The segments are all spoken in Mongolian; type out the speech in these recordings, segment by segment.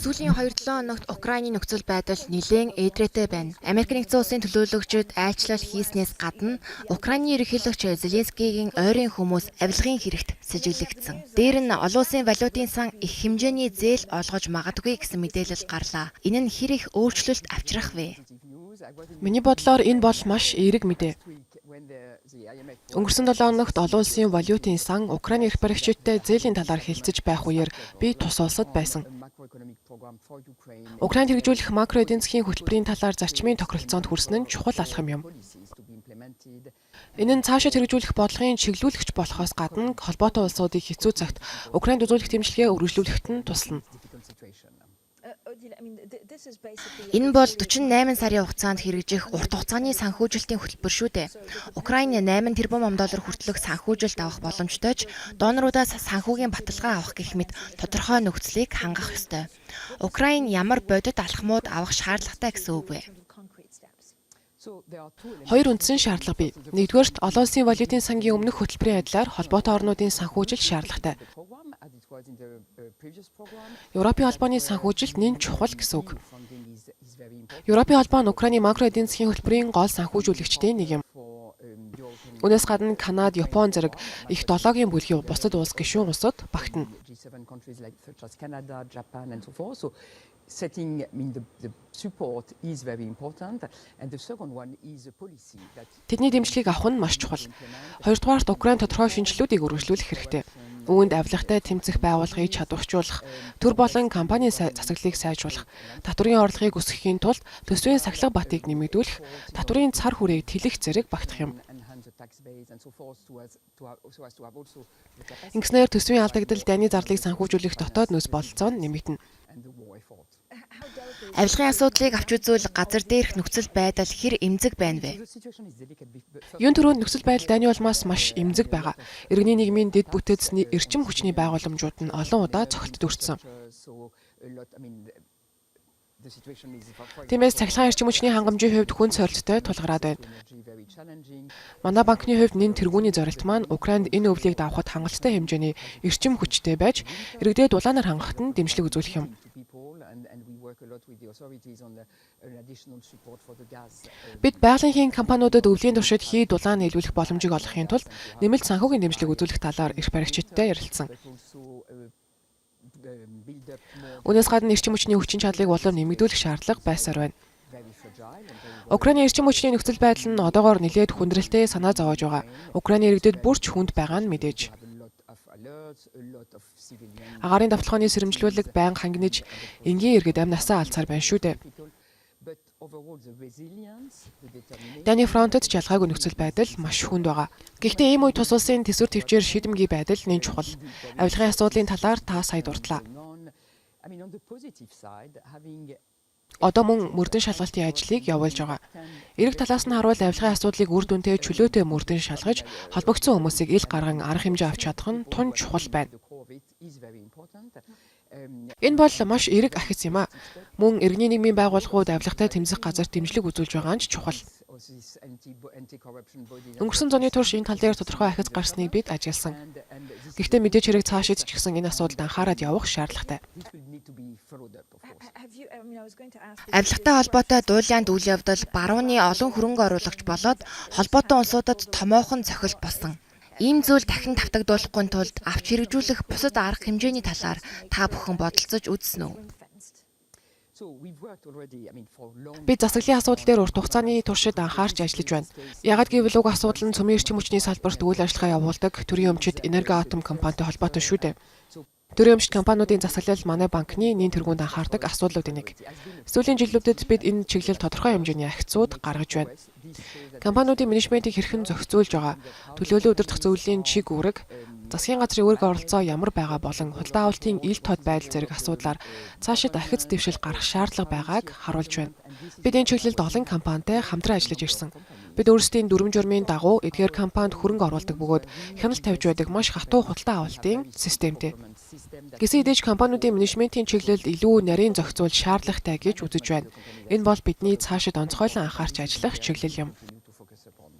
Сүүлийн 2-7 хоногт Украины нөхцөл байдал нэлээн эдрээтэй байна. Америк Нэгдсэн Улсын төлөөлөгчид айлчлал хийснээс гадна Украины ерөнхийлөгч Зеленскийгийн ойрын хүмүүс авилгын хэрэгт сэжиглэгдсэн. Дээр нь олон улсын валютын сан их хэмжээний зээл олгож магадгүй гэсэн мэдээлэл гарлаа. Энэ нь хэр их өөрчлөлт авчрах вэ? Миний бодлоор энэ бол маш эерэг мэдээ. Өнгөрсөн 7 хоногт олон улсын валютын сан Украины эрх баригчидтай зээлийн талаар хэлцэж байх үеэр би тус улсад байсан. Украинд хэрэгжүүлэх макро эдийн засгийн хөтөлбөрийн талаар зарчмын тохиролцоонд хүрсэн нь чухал алхам юм. Энэ нь цаашид хэрэгжүүлэх бодлогын чиглүүлэгч болохоос гадна холбоотой улсуудыг хэцүү цагт Украинд үзүүлэх дэмжлэгээ үргэлжлүүлэхэд нь туслана. Энэ бол 48 сарын хугацаанд хэрэгжих урт хугацааны санхүүжилтийн хөтөлбөр шүү дээ. Украин 8 тэрбум доллар хүртэлх санхүүжилт авах боломжтой ч доноруудаас санхүүгийн баталгаа авах гэх мэт тодорхой нөхцөлийг хангах ёстой. Украин ямар бодит алхмууд авах шаардлагатай гэсэн үг вэ? Хоёр үндсэн шаардлага бий. Нэгдүгээрт, олон улсын валютын сангийн өмнөх хөтөлбөрийн адилаар холбоотой орнуудын санхүүжилт шаардлагатай. Европын холбооны санхүүжилт нэн чухал гэсэн үг. Европын холбоо нь Украины макро эдийн засгийн хөтөлбөрийн гол санхүүжүүлэгчдийн нэг юм. Үүнээс гадна Канада, Япон зэрэг их долоогийн бүлгийн бусад улс гишүүн улсууд багтана. G7 countries like such as Canada, Japan, and so forth. So setting, I mean, the support is very important. And the second one is a policy that Тэдний дэмжлэгийг авах нь маш чухал. Хоёрдугаарт, Украин тодорхой шинэчлэлүүдийг үргэлжлүүлэх хэрэгтэй. Үүнд авилгатай тэмцэх байгууллагыг чадваржуулах, төр болон компанийн засаглалыг сайжруулах, татварын орлогыг өсгөхийн тулд төсвийн сахилга батыг нэмэгдүүлэх, татварын цар хүрээг тэлэх зэрэг багтах юм. Enhance the tax base and so forth so as to have also the capacity Ингэснээр төсвийн алдагдал, дайны зарлыг санхүүжүүлэх дотоод нөөц бололцоо нь нэмэгдэнэ. And the war effort. Авилгын асуудлыг авч үзвэл газар дээрх нөхцөл байдал хэр эмзэг байна вэ? The situation is delicate. But Юун түрүүнд нөхцөл байдал дайны улмаас маш эмзэг байгаа. Иргэний нийгмийн дэд бүтэцний эрчим хүчний байгууламжууд нь олон удаа цохилтод өртсөн. So a lot, I mean, the situation is, for Тиймээс цахилгаан эрчим хүчний хангамжийн хувьд хүнд сорилттой тулгараад байна. Energy very challenging. Манай банкны хувьд нэн тэргүүний зорилт маань Украинд энэ өвлийг давахад хангалттай хэмжээний эрчим хүчтэй байж, иргэдэд дулаанаар хангахад нь дэмжлэг үзүүлэх юм. To people and we work a lot with the authorities on an additional support for the gas. Бид байгалийн компаниудад өвлийн туршид хий дулаан нийлүүлэх боломжийг олгохын тулд нэмэлт санхүүгийн дэмжлэг үзүүлэх талаар эрх баригчидтай ярилцсан. But also build up more Үүнээс гадна эрчим хүчний хүчин чадлыг улам нэмэгдүүлэх шаардлага байсаар байна. Very fragile and very Украины эрчим хүчний нөхцөл байдал нь одоогоор нэлээд хүндрэлтэй санаа зовоож байгаа. Украины иргэдэд бүр ч хүнд байгаа нь мэдээж. Have a lot of alerts, a lot of civilian Агаарын довтолгооны сэрэмжлүүлэг байнга хангинаж, энгийн иргэд амь насаа алдсаар байна шүү дээ. People. But overall, the resilience, the determination Дайны фронтод ч ялгаагүй нөхцөл байдал маш хүнд байгаа. Гэхдээ ийм үед тус улсын тэсвэр тэвчээр шийдэмгий байдал нэн чухал. Авилгын асуудлын талаар та сая дурдлаа. Going on. I mean, on the positive side, having Одоо мөн мөрдөн шалгалтын ажлыг явуулж байгаа. Эерэг талаас нь харуул авилгын асуудлыг үр дүнтэй, чөлөөтэй мөрдөн шалгаж, холбогдсон хүмүүсийг ил гарган арга хэмжээ авч чадах нь тун чухал байна. The core of it is very important. Энэ бол маш эерэг ахиц юм а. Мөн иргэний нийгмийн байгууллагууд авилгатай тэмцэх газарт дэмжлэг үзүүлж байгаа нь ч чухал. Or this anti-corruption body Өнгөрсөн зуны турш энэ тал дээр тодорхой ахиц гарсныг бид ажигласан. And this, Гэхдээ мэдээж хэрэг цаашид ч гэсэн энэ асуудалд анхаарал явах шаардлагатай. This will need to be followed up, of course. Авилгатай холбоотой дуулаанд үйл явдал барууны олон хөрөнгө оруулагч болоод холбоотой улсуудад томоохон цохилт болсон. Ийм зүйл дахин давтагдуулахгүй тулд авч хэрэгжүүлэх бусад арга хэмжээний талаар та бүхэн бодолцож үзсэн үү? So we've worked already, I mean, for long Бид засаглалын асуудал дээр урт хугацааны туршид анхаарч ажиллаж байна. Яагаад гэвэл уг асуудал нь цөмийн эрчим хүчний салбарт үйл ажиллагаа явуулдаг төрийн өмчит Энергоатом компанитай холбоотой шүү дээ. Төрийн өмчит компаниудын засаглал манай банкны нэн тэргуунд анхаардаг асуудлуудын нэг. Сүүлийн жилүүдэд бид энэ чиглэлд тодорхой хэмжээний ахицууд гаргаж байна. Компаниудын менежментийг хэрхэн зохицуулж байгаа, төлөөлөн удирдах зөвлөлийн чиг үүрэг, засгийн газрын үүрэг оролцоо ямар байгаа болон худалдан авалтын ил тод байдал зэрэг асуудлаар цаашид ахиц дэвшил гарах шаардлага байгааг харуулж байна. Бид энэ чиглэлд олон компанитай хамтран ажиллаж ирсэн. Бид өөрсдийн дүрэм журмын дагуу эдгээр компанид хөрөнгө оруулдаг бөгөөд хяналт тавьж байдаг маш хатуу худалдан авалтын системтэй. Гэсэн хэдий ч компаниудын менежментийн чиглэлд илүү нарийн зохицуул шаардлагатай гэж үзэж байна. Энэ бол бидний цаашид онцгойлон анхаарч ажиллах чиглэл юм. To focus upon.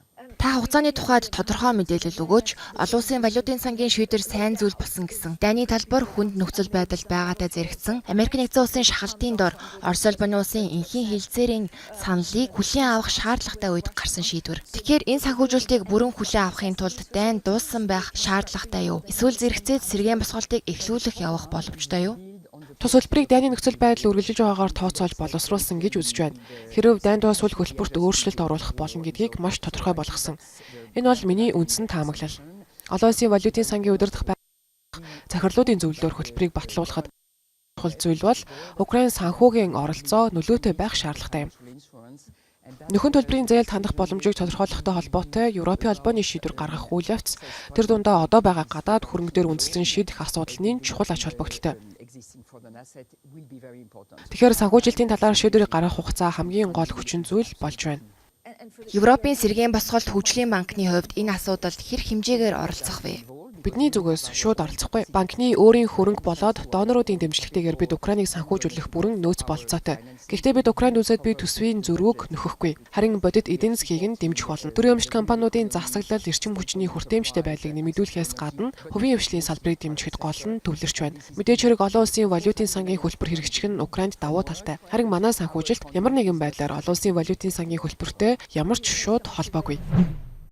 Та хугацааны тухайд тодорхой мэдээлэл өгөөч. Олон улсын валютын сангийн шийдвэр сайн зүйл болсон гэсэн. Дайны талбар хүнд нөхцөл байдал байгаатай зэрэгцсэн. Америк Нэгдсэн Улсын шахалтын дор Орос улбаны улсын энхийн хэлцээрийн саналыг хүлээн авах шаардлагатай үед гарсан шийдвэр. Тэгэхээр энэ санхүүжилтийг бүрэн хүлээн авахын тулд дайн дууссан байх шаардлагатай юу? Эсвэл зэрэгцээд сэргээн босголтыг эхлүүлэх явах боломжтой юу? Тус төлбөрийг дайны нөхцөл байдал үргэлжилж байгаагаар тооцоолж боловсруулсан гэж үзэж байна. Хэрэв дайн дуусвал хөтөлбөрт өөрчлөлт оруулах болно гэдгийг маш тодорхой болгосон. Энэ бол миний үндсэн таамаглал. Олон улсын валютын сангийн удирдах захирлуудын зөвлөлөөр хөтөлбөрийг батлуулахад чухал зүйл бол Украин санхүүгийн оролцоо нөлөөтэй байх шаардлагатай юм. Нөхөн төлбөрийн зээлд хандах боломжийг тодорхойлохтой холбоотой Европын холбооны шийдвэр гаргах үйл явц тэр дундаа одоо байгаа гадаад хөрөнгө дээр үндэслэн шийдэх асуудлын чухал ач холбогдолтой. Тэгэхээр санхүүжилтийн талаар шийдвэрийг гаргах хугацаа хамгийн гол хүчин зүйл болж байна. Европын сэргээн босголт хөгжлийн банкны хувьд энэ асуудалд хэр хэмжээгээр оролцох вэ? Бидний зүгээс шууд оролцохгүй. Банкны өөрийн хөрөнгө болоод доноруудын дэмжлэгтэйгээр бид Украиныг санхүүжүүлэх бүрэн нөөц бололцоотой. Гэхдээ бид Украинд үзээд буй төсвийн зөрүүг нөхөхгүй. Харин бодит эдийн засгийг нь дэмжих болно. Төрийн өмчт компаниудын засаглал, эрчим хүчний хүртээмжтэй байдлыг нэмэгдүүлэхээс гадна хувийн хэвшлийн салбарыг дэмжихэд гол нь төвлөрч байна. Мэдээж хэрэг олон улсын валютын сангийн хөтөлбөр хэрэгжих нь Украинд давуу талтай. Харин манай санхүүжилт ямар нэгэн байдлаар олон улсын валютын сангийн хөтөлбөртэй ямар ч шууд холбоогүй.